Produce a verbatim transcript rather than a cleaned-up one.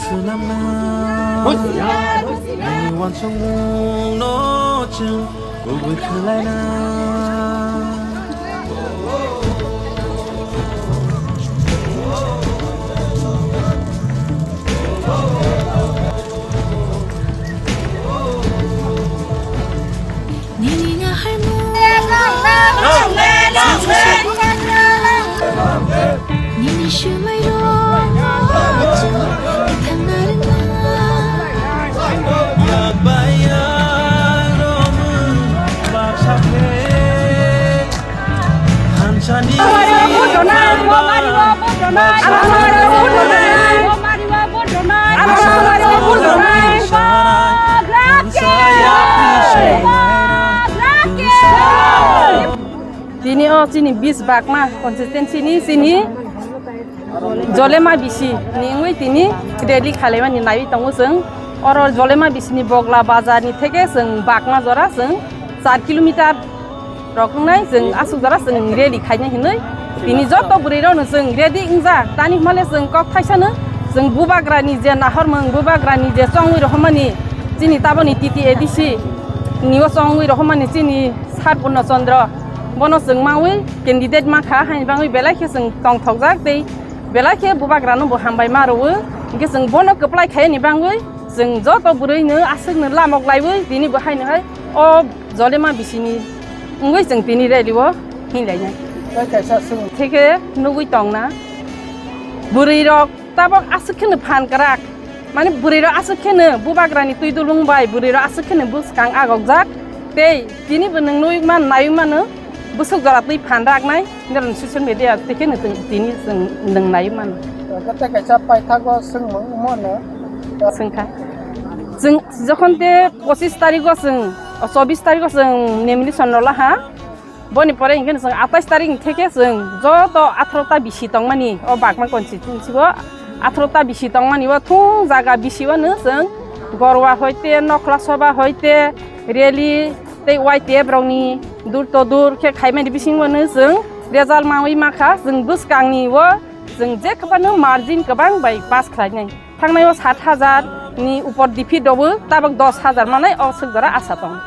Swnamna, nini uansukmungno chwng kubui khlaina. Nini naharmung, nini swmairok, thangna rwna. Tini o chini bis bakma constituency ni chini Jolema bisi ni wngwi tini rally khalaimani naiwi tongo chwng. Oro Jolema bisi ni Bogla bazar ni theke chwng bakma jora chwng char kilometer rok wngnai chwng aswk jora chwng rally khainai hinwi tini joto bwrwi rokno chwng ready wngjak. Tani hwnmale chwng kok thaisano chwng bubagrani je nahormung, bubagrani je chongwi rohormani chini taboni T T A D C ni o chongwi rohormani chini Sir Purno Chandra bono chwng mawi candidate mankha haini bagwi belai khe chwng tongthokjak tei belai khe bubagrano bo hambai ma rwo. Hinkhe chwng bono kwplai khaini bagwi chwng joto bwrwino aswkno lamok laiwi tini bo haino hai o Jolema bisini wngwi chwng tini rally o hinlainai. Tei kaisa chwng theke nugwi tongna bwrwirok tabok aswk kheno phan kwrak, mane bwrwirok aswk kheno bubagrani twi dulung bai bwrwirok aswk kheno bwskang agokjak. Tei tini bo nwng nugwi man naiwi mano bwswk jora twi phan raknai. Norok social media tei khe nwng tini chwng nwng nai mano. Tei kaisa paithago swngmung wngmano. Swngkha. Chwng jokhon te pochis tarigo chwng, o, chobis tarigo chwng nomination rwlaha. Boni pore hinkhe chwng atais tarik ni theke chwng joto atharo ta bisi tongmani o Bagma constituency o atharo ta bisi tongmani o thung jaga bisi o no chwng Gorwa hoite, Nokhla Soba hoite, rally, tei Y T F rokni dur to dur khe khaimani bisingo no chwng result mawi makha, chwng bwskangni o chwng je kwbangno margin kwbang bai pass khlainai. Thangnai o sat hajar ni upor defeat rokbo tabok dos hajar manai o swk jora asa tong.